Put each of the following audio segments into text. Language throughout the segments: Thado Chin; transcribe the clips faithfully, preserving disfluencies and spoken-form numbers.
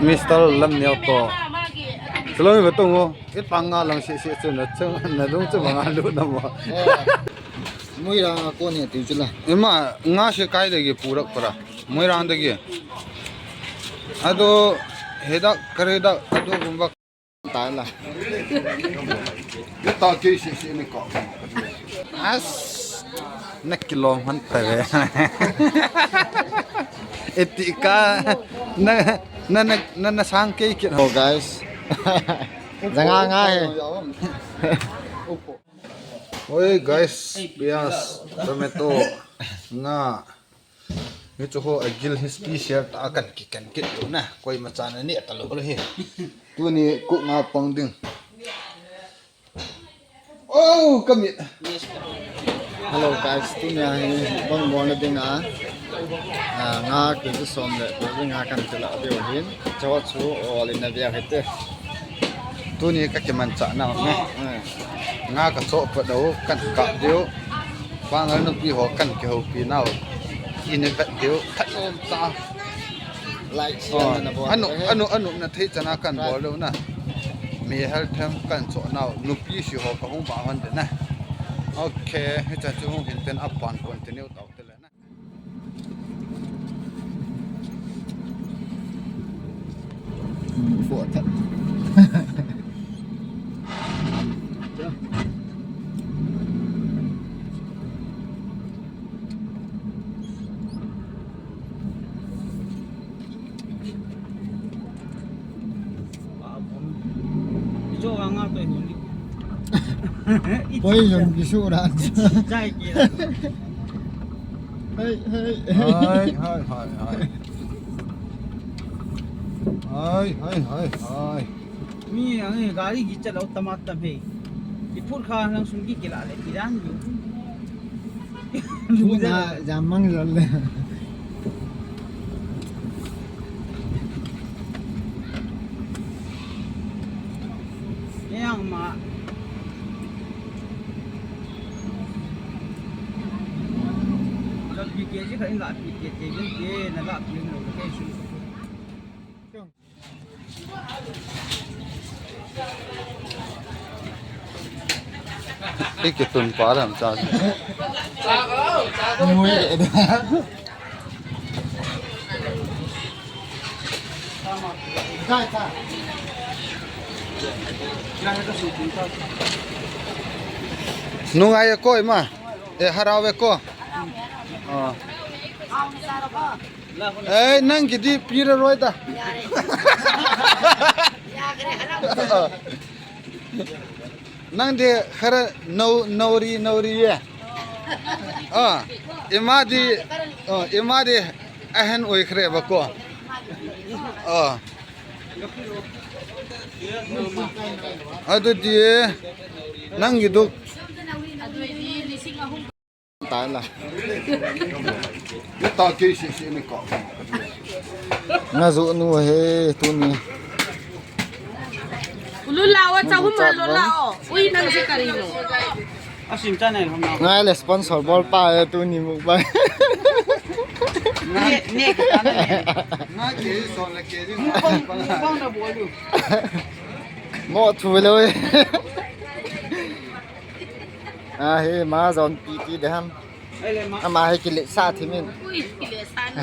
Mister Lamneo to. Chaloi ba tong o. Itang nga lang si si chu na chung na dung chu ma nga lu na mo. Moirang a kon he tiu chu la. Ima nga se kai dagi purak para. Moirang dagi. Ado hedak karedak ado gumba. Tala. Ita ke si si ni ko. As. Na kilom han ta ve. Etika na na na na, na sang ke kit ho guys. Janga nga he. Oi guys, pias, tomato, nga. Hichu ho agil hi special ta kan ki kan kit tu na. Koima chan ani ta lo lo hi. Tuni cook nga pang ding. Oh, kamit. Hello guys, tunia hi bang bol na ding a. Ah, nga kg som le kg nga kan tila diu hin. Chawa chu ol in na bia hite. Tuni ka kimanchah nau ne. Nga ka choh pat dau kan kap diu. Pangal nupi ho kan kihoupi nau. Ina vet diu. Khat um ta. Like, share na bol. Anu, anu, anu na thei chana kan bol lou na. Mi hel them kan choh nau. Nupi si ho ka hung ba hon de na. Okay, hichan chu hung hin ten apan continue tau te le na. Poison kisu ra. Hai, hai, hai, hai. Hai, hai, hai, hai. Mi ang gari kicha lo tama tam he. Ipur kha lang sung ki kila le kiran yu. Lu na jamang jol le. Yang ma. Jol pi ke ji ka in la pi ke ke ke na la pi lo ke su. Hiki tun pa lam cha. Mui. Nungai ko ima. E harau ko. Ah. Ei, nang kiti pira roi ta. Nang di khara nau, nauri, nauri ye. Ah, ima di, ah, ima di ahen oi khre ba ko. Ah. Adu di nang kiduk. Tala. Ita ke si si ni ko. Nga ju nu he tuni. Ulu la o, cha hum lo la o. Ui nang si kari no. Asim channel hum na. Ngai le sponsor bol pa he tuni mukbang. Ne ne ka na ne. Nga ke so le ke ni. Mukbang mukbang na bol lu. Mo thu lo e. Ahi, ma jon pi ti de ham. Ama hi kile sa thi min. Ui, kile sa ni.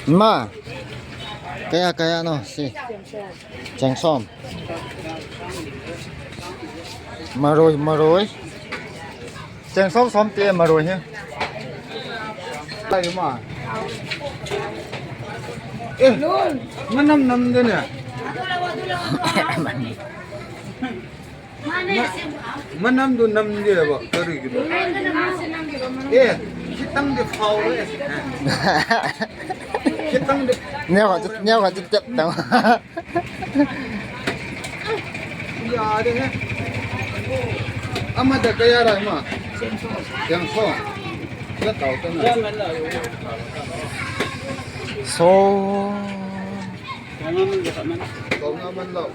Ma, kaya, kaya no, si. Cheng som. Maroi, maroi. Cheng som som te maroi he. Ai ma. Eh, manam nam de ne. Manam du nam de ba kari ki. Eh, kitang de fau le. Neo ka, neo ka, tep tang. Ama da kaya ra ma. Yang so. Ka tau ta na. So.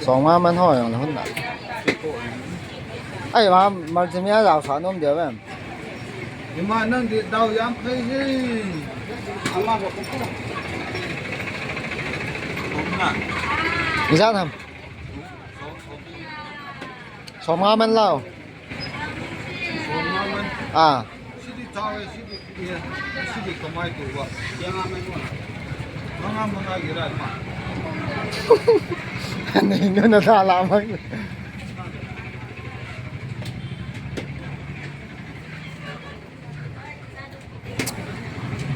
Song nga man ho yang hun na. Ai ma, mal jemia la sa nom dia ben. Ima nang di dau yang phei hi. Ama ho. Ijat ham. Sawmnga man lau. Sawmnga man. Ah. Sidi tawe, sidi, sidi kamai tu ba. Sawmnga man. Manga, manga gira ma. Nei nu na da la mang.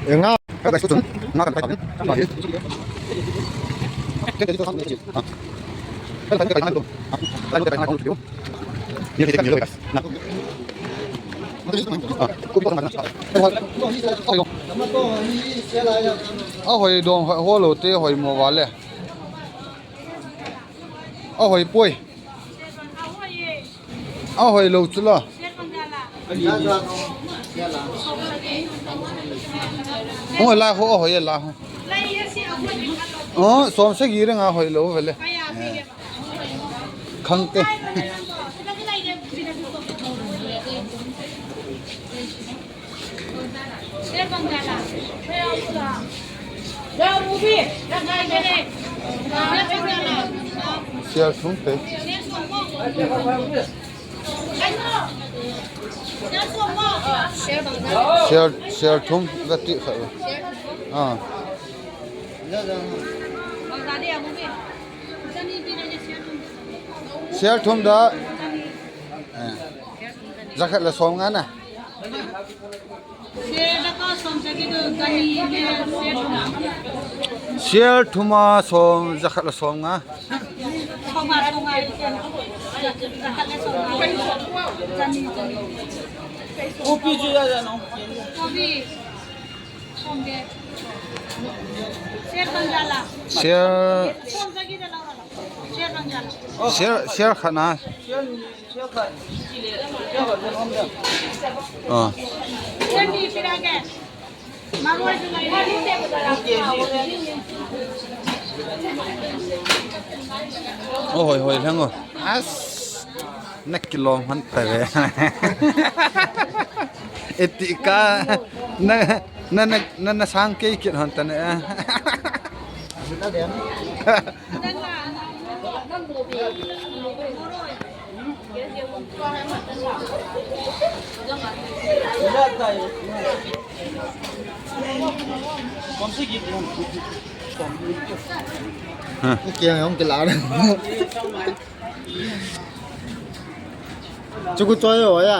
Nga. Nga kan kai tabin. Ni kita kan tu. Ni kita kan tu. Ahoi dong, hoi lo te, hoi mo vale. Ahoi poi. Ahoi lo chu la. Hoi la ho, ahoi la ho. Oh, som sagi reng ahoi lo vele. Khang te. Sial thum te. Sial, sial thum ka ti kha. Ah. Sial thum da. Eh. Jakhat le sawmnga na. Sial thum a sawm, jakhat le sawmnga. Sial, sial, sial khat na. Ah. Oh, hoi, hoi, leng o. As, na kilom han ta ve. Eti ka, na, na, na, na, na sang kei kit han ta ne. Huh. Kya hum kila rahe ho? Chuku choi ho ya?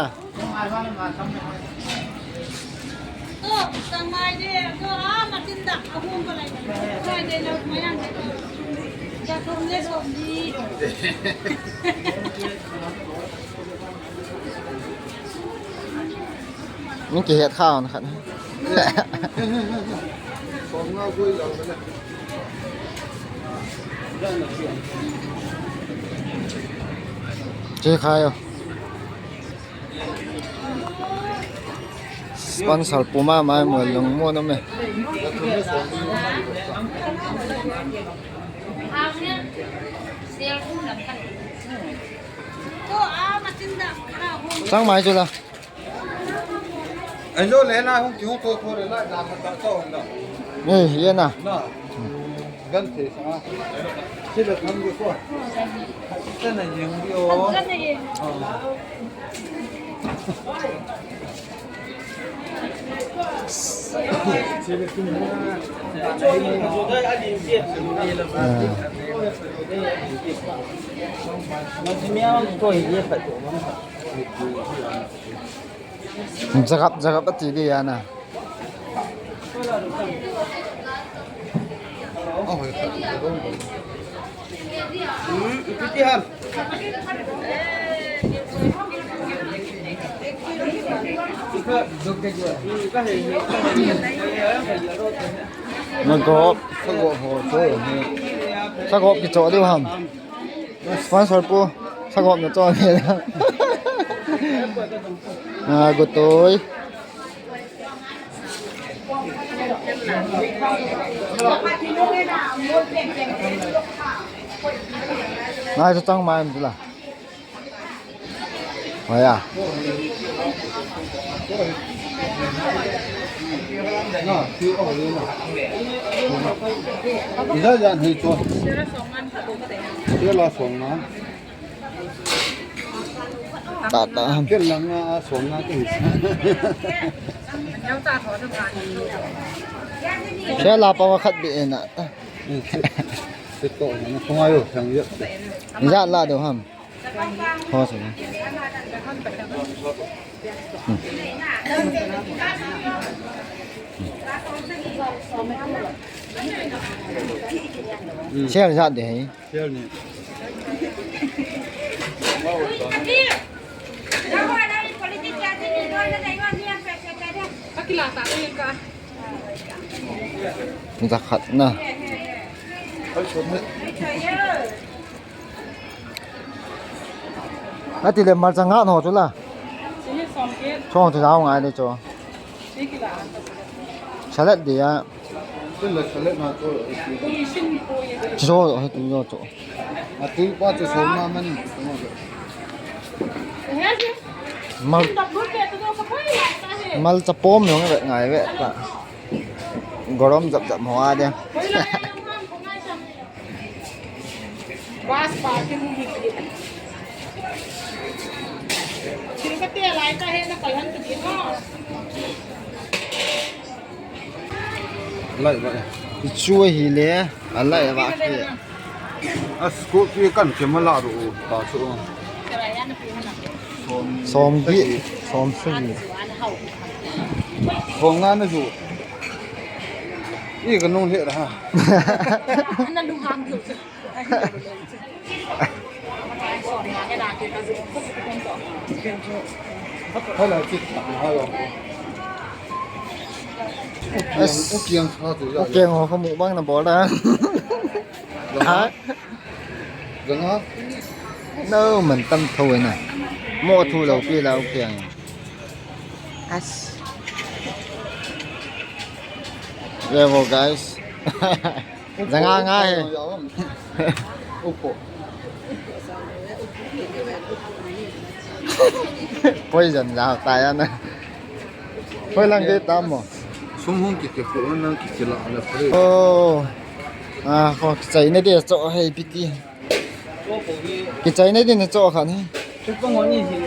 Min kihet kha hon khat. Che khai o. Sponsor puma mai mo long mo no me. Chang mai chu la. Ai lo le la hung ki hung to to le la da ma ta to na. Ni ye na. Na. Gan the sa. Sila tham ko. Sa na yeng di o. Sa na yeng. Jagap, jagap ati di ana. Nagop, sagop ho cho hi. Sagop kicho diu ham. Sponsor pu, sagop nacho hi. Ah, gotoi. Nai chu chang mai am chu la. Hoi a. Ija jan hei chu. Sela song na. Ta ta. Kel lang a song na ke. Sela pa wa khat be na. Te to na ko ngai yo thang yo. Ija la do ham. Ho se. Hmm. Hmm. Share jat de hai. Share ni. Jakhat na. Ati le marcha nga no chu la. Chong chu jao ngai le chu. Salad dia. Chu la salad na chu. Chu ho tu yo chu. Ati pa chu so ma mani. Mal, malcha pom yong ve ngai ve ta. Gorom jap jap ho a dia. Bus parking hi. Thil kate lai ta he na koi han tu di no. Lai ba. Chu hi le, a lai ba ki. A scope kan ke ma la ru ta chu. Som gi, som sagi. Som nga na ju. I ka nung he ra. Ana lung hang ju. Hello, chit. Hello. Yes. Ukiang sa tu ya. Ukiang ho ka mu bang na bol da. Ha? Janga. No, man tam tho na. Mo thu lo pi la ukiang. As. Level, guys. Janga nga he. Upo. Poison jao ta ya na. Hoi lang de tam mo. Sum hung ki ke ko nang ki ke la la pare. Oh. Ah, ko chai ne de cho he piti. Kichai na din cho khan hi. Chupang oni hi.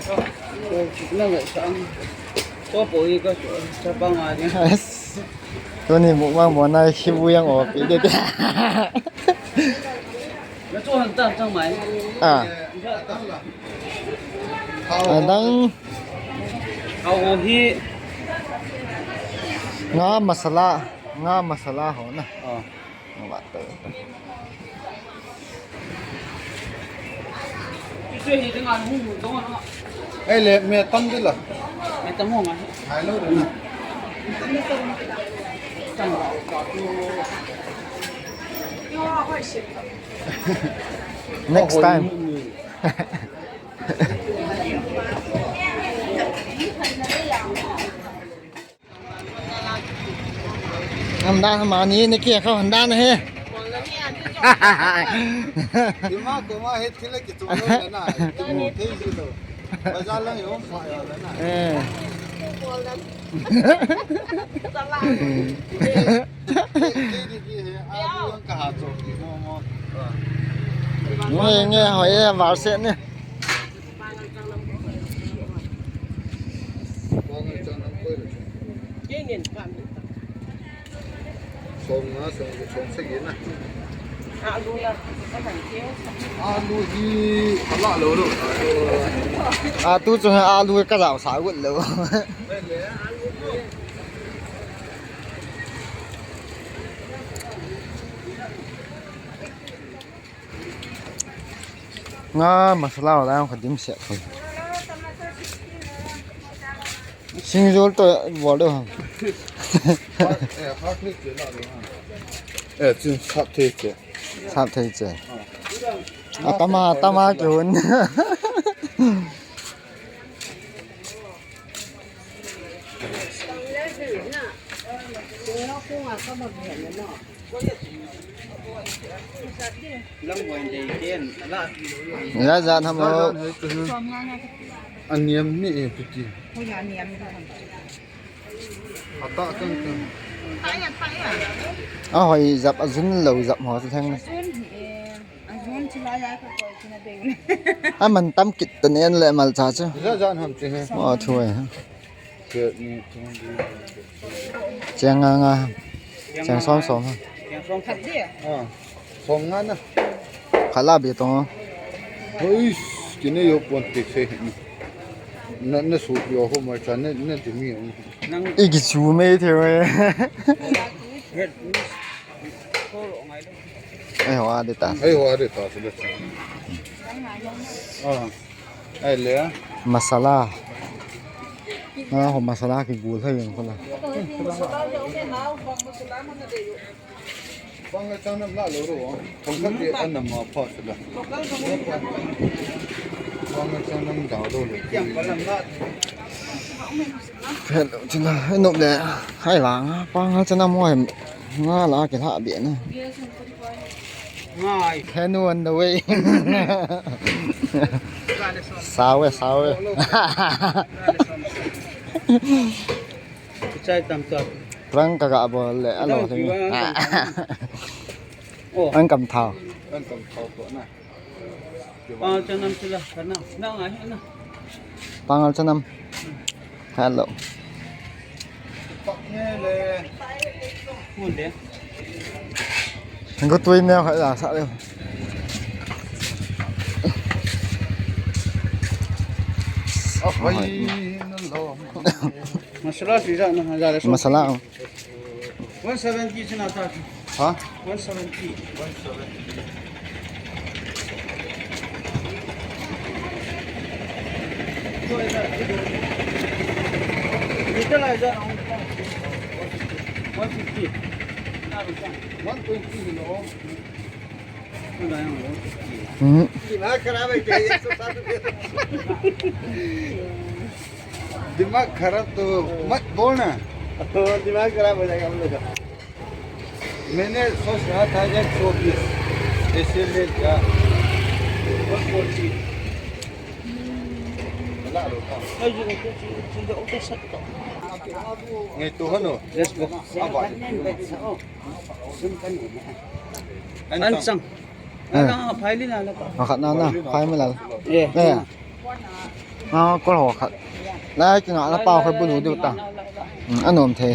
Ko chupang ngai sang. Ko poi ka chupang ani. Yes. Tuni mukbang mo na hi bu yang o pi de. Na cho han tan chang mai. Ah. Adang. Au hi. Nga masala, nga masala ho na. Ah. Ei le, me tam de la. Me tam ho ma. Hai lo de na. Next time. Hamdan mani ne kia kha hamdan he. Ima ko ma he thile ki tu lo na. Ki mo thei ji lo. Bazar lang yo fa yo na. Eh. Ki di di he. A bu ka ha cho ki mo mo. Nge nge ho ye var se ne. Som nga, som, som sagi na. Alu hi, ala lo lo. A tu chu alu ka jao sa gut lo. Nga masala wala ang khadim siya ko. Singjol to bol do ham. Eh, chun sap thei che. Sap thei che. Atama, atama kihon. Ijat jat ham o. Aniam ni e piti. Ata kang kang. Ahoi jap, ajun lou jap ho chu theng. Aman tam kit tan en le malcha chu. Ijat jat ham che he. Mo thu e. Cheng nga nga. Cheng som som ha. Cheng som som. Ah, som nga na. Khat la be tong. Hoi, kine yo pon te se. Na, na su yo ho ma cha ne, ne te mi. Nang i ki chu me the we. Ai hoa de ta. Ai hoa de ta, sila. Ah. Ai le. Masala. Ah, ho masala ki gul hai yang kola. Bang le chang nam la lo ro. Thong khat te an nam ma pha sila. Bang le chang nam dao lo le. Hello, chila, nop le, hai lang, pang ha chana mo hem, nga la ke la be na. Ngai. Henu on the way. Sawe, sawe. Chai tam tam. Prang ka ga bol le, alo. Tam thei. Kiwa, tam tam. Oh. An kam thao. An kam thao ko na. Pangal chanam sila, kana. Na, nga, na. Pangal chanam. Hello. Ngunde. Hangko tui neo khat la sa le. Masala sisa na, na, na. Masala. One seventy china ta. Ha? One seventy. One seventy. Little aja. One fifty. One twenty kilo. Hmm. दिमाग खराब है क्या? एक सौ सात रुपये। दिमाग खराब तो मत बोलना। दिमाग खराब हो जाएगा हम लोग का। मैंने सोच रहा था एक सौ बीस, ऐसे में क्या? One forty. Ngai tu hano. Let's go. Abai. Ansang. Eh. Ana, phai li na la pa. Akhat na na, phai mi la. Eh. Eh. Na, ko ho khat. La, ki na la pa, ko bu lu du ta. Hmm, anom thei.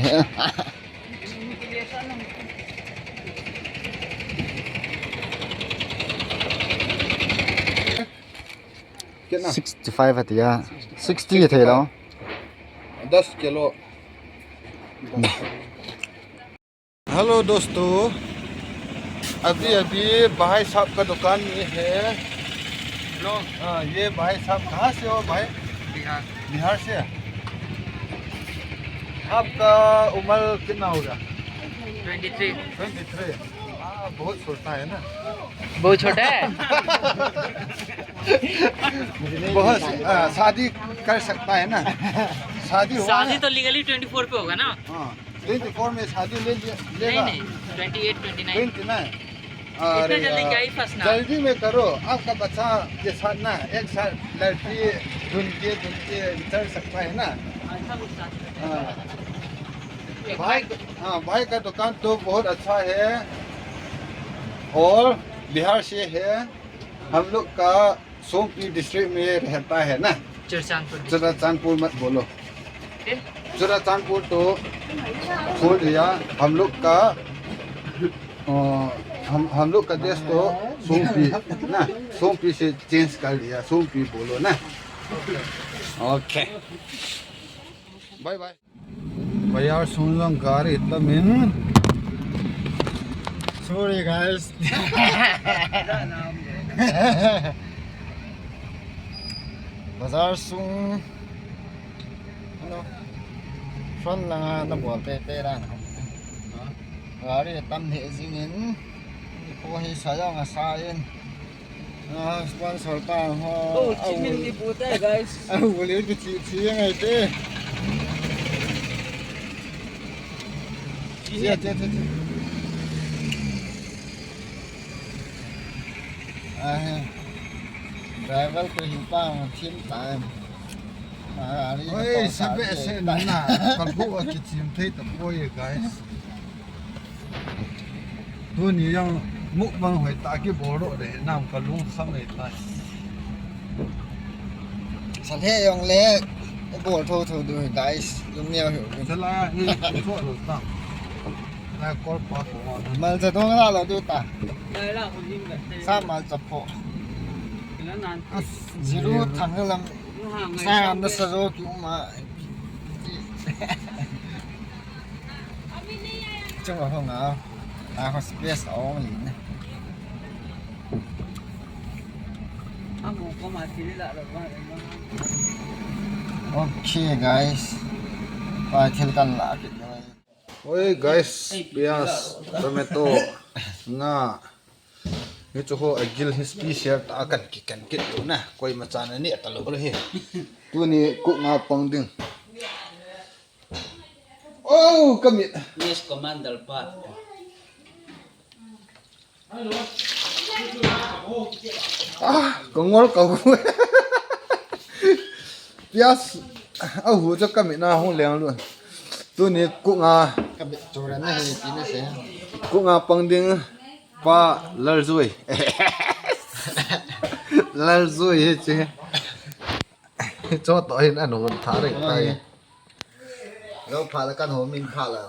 Sixty five atia. Sixty thei lo. दस kilo. Hello दोस्तों, अभी अभी भाई साहब का दुकान में है। हेलो। हाँ, ये भाई साहब कहाँ से हो भाई? बिहार। बिहार से? आपका उम्र कितना होगा? Twenty three. Twenty three. हाँ, बहुत छोटा है ना। बहुत छोटा है। बहुत, आ, शादी कर सकता है ना? शादी हुआ शादी है? तो लीगली ट्वेंटी फोर पे होगा ना? हाँ। ट्वेंटी फोर में शादी ले लिया, नहीं लेगा? नहीं, twenty eight, twenty nine. Twenty nine. इतना अरे जल्दी यार, क्या ही फंसना? जल्दी में करो, आपका बच्चा के साथ ना एक साथ लड़की ढूंढ के ढूंढ के चल सकता है ना? अच्छा कुछ साथ में। हाँ। एक भाई, बात हाँ, भाई का दुकान तो बहुत अच्छा है और बिहार से है। हम लोग का सोमपी डिस्ट्रिक्ट में रहता है ना। चुरचांदपुर डिस्ट्रिक्ट। चुरचांदपुर मत बोलो। फिर? चुरचांदपुर तो छोड़ दिया। हम लोग का, अ, हम, हम लोग का देश तो सोमपी ना, सोमपी से चेंज कर दिया, सोमपी बोलो ना। Okay, bye bye. Bazar sung lang gari tamin. Sorry guys. Bazar sung. Ano? Front lang na bol te te lang. Gari tam he jingin, ko hi sa jong asa in. Ah, sponsor pa ho. Oh, chimin ni puta, guys. Ah, boleh ke chi chi yang ai te. Chi chi chi chi. Ah, driver ko hi pa thim ta. Oi, sa be se na na. Ka bu a kichim thei ta poi, guys. Tuni jong mukbang hoi ta kibol ro de nam ka lung kham nei tai. Sa he jong le bol tho tho du guys. Lung neo hi. Sa la hi tho ro ta. La kol pa ko. Mal sa dong la lo du ta. Sa mal sa pho. As, jiru thang lam. Sa am da sa ro ki uma. Chung a hong a, a ho space a ong lin. Okay, guys. Pa thil kan la kit noi. Oi, guys, pias, tomato, nga. Hichu ho a gil hi special ta kan ki kan kit tu na. Koima chan ani ta lo lo hi. Tuni kuk nga pang ding. Oh, ka mit. Yes, Commander Pat. Ah, ka ngol ka hu. Pias, a hu chu ka mit na hung leng lun. Tuni kuk nga. Ka mit chu ran na he ti na se. Kuk nga pang ding pa Lalzui. Lalzui hi chi. Cho to hin an hun tha reng tai. Lo pha la kan ho min pha la.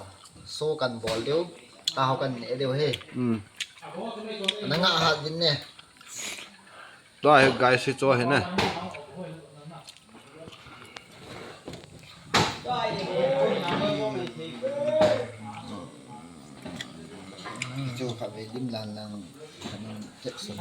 So kan bol deu. Ta ho kan ne deu he. Hmm. Na nga hat din ne. To hi guys, hi cho hi ne. Chu kha ve dim lan lang. Kan tek so.